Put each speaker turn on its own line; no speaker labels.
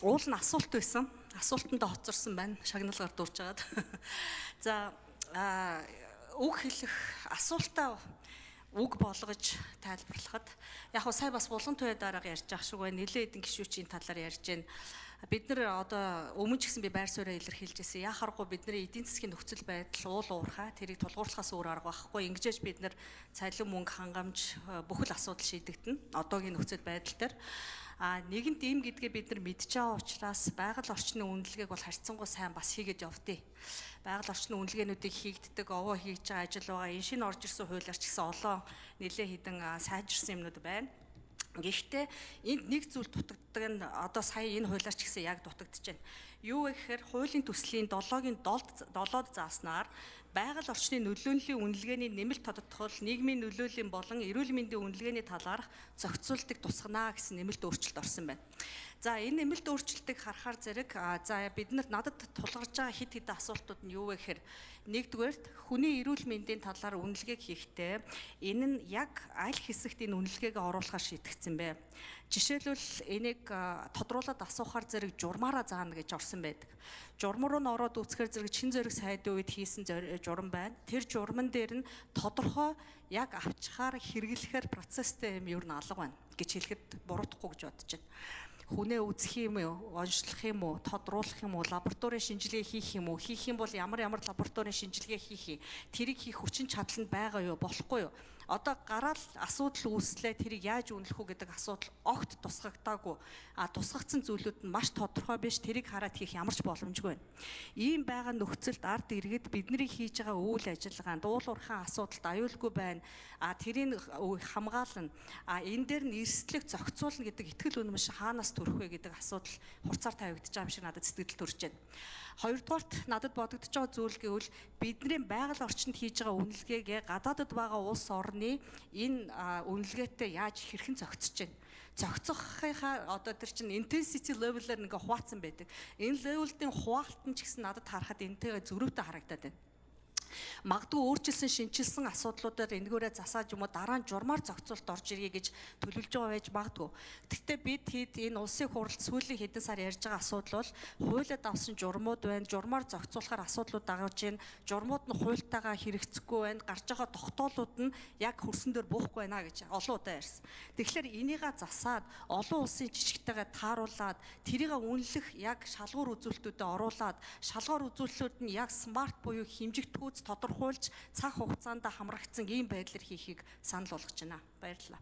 Уул нь асуулт байсан. Асуултандаа хоцорсон байна. Шагналгаар дурж агаад. За, үг хэлэх асуултаа үг болгож тайлбарлахад яг хөө сая бас Булган туяа дарга ярьж байгаа шиг байна. Нилээ хэдэн гишүүчийн талаар ярьж байна. Бид нар одоо өмнө ч гэсэн би байр сууриа илэрхийлж байсан. Яа харахгүй бидний эдийн засгийн нөхцөл байдал уул уурхай тэрийг тулгуурлахаас өөр арга байхгүй. Ингэжээж бид нар цалин, мөнгө, хангамж, бүхэл асуудал шийдэгдэнэ. Одоогийн нөхцөл байдал дээр нэгэнт ийм гэдгээ бид нар мэдж байгаа учраас байгаль орчны үнэлгээг бол харьцангуй сайн бас хийгээд явдیں۔ Байгаль орчны үнэлгээнүүдийг хийгддэг, овоо хийж байгаа ажил байгаа. Энэ шинэ орж ирсэн хуулиар ч гэсэн олон нэлээ хэдэн сайжирсан юмнууд байна. Гэхдээ энд нэг зүйл дутагддаг нь одоо сая энэ хуулиар ч гэсэн яг дутагдж байна. Юу вэ гэхээр хуулийн төслийн 7-гийн 7-д зааснаар байгаль орчны нөлөөллийн үнэлгээний нэмэлт тодотгол, нийгмийн нөлөөллийн болон эрүүл мэндийн үнэлгээний талаарх зохицуултыг тусгана гэсэн нэмэлт өөрчлөлт орсон байна. За, энэ нэмэлт өөрчлөлтийг харахаар зэрэг за бид нар надад тулгарч байгаа хэд хэдэн асуултууд нь юу вэ гэхээр, нэгдүгээрт, хүний эрүүл мэндийн талаар үнэлгээг хийхдээ энэ нь яг аль хэсэгт энэ үнэлгээг оруулахаар шийтгдсэн бэ? Жишээлбэл, энийг тодруулаад асуухаар зэрэг журмаараа заана гэж орсон байдаг. Журам руу н ороод үзэхээр зэрэг чин зориг сайдын үед хийсэн журам байна. Тэр журман дээр нь тодорхой яг авчхаар хэрэглэхээр процесстэй юм ер нь алга байна гэж хэлэхэд буруудахгүй гэж бодож байна. Хүнээ үзэх юм уу, онцлох юм уу, тодруулах юм уу, лабораторийн шинжилгээ хийх юм уу, хийх юм бол ямар ямар лабораторийн шинжилгээ хийх юм, тэрийг хийх хүчин чадал нь байгаа юу, болохгүй юу? Одоо гараал асуудал үүслээ, тэрийг яаж үнэлэх үү гэдэг асуудал огт тусгагдаагүй. А тусгагдсан зүйлүүд нь маш тодорхой биш, тэрийг хараад хийх ямар ч боломжгүй байна. Ийм байгаа нөхцөлд ард иргэд бидний хийж байгаа үйл ажиллагаанд уул уурхайн асуудалд аюулгүй байна. А тэрийг хамгаална. А энэ дээр нь эрсдлийг зохицуулна гэдэг итгэл үнэмш хаанаас төрөх вэ гэдэг асуудал хурцаар тавигдаж байгаа юм шиг надад сэтгэл төрж байна. Хоёрдугаарт надад бодогдож байгаа зүйл гэвэл бидний байгаль орчинд хийж байгаа үнэлгээгээ гадаадад байгаа улс орны энэ үнэлгээтэй яаж хэрхэн зохицож байна? Зохицохынхаа одоо тэр чинь intensity level-ээр ингээ хуваацсан байдаг. Энэ level-ийн хуваалт нь ч гэсэн надад харахад энтэйгээ зөрүүтэй харагдаад байна. Магадгүй өөрчилсөн, шинэчилсэн асуудлуудаар энэгээрээ засааж юм уу, дараа нь журмаар зохицуулалт орж ирье гэж төлөвлөж байгаа байж магадгүй. Гэхдээ бид хэд энэ улсын хурлд сүүлийн хэдэн сар ярьж байгаа асуудал бол хуулиад авсан журмууд байна. Журмаар зохицуулахаар асуудлууд дагаж байна. Журмууд нь хуультайгаа хэрэгцэхгүй байна. Гарч байгаа тогтоолууд нь яг хөрсөн дээр буухгүй байна гэж олон удаа ярьсан. Тэгэхээр энийгээ засаад, олон улсын жишгтэйгээ тааруулаад, тэрийг үнэлэх яг шалгуур үзүүлэлтүүдэд оруулаад, шалгуур үзүүлэлтүүд нь яг smart буюу хэмжигдэхүйц тодорхойлж, цаг хугацаанд хамрагдсан ийм байдлаар хийхийг санал болгож байна. Баярлалаа.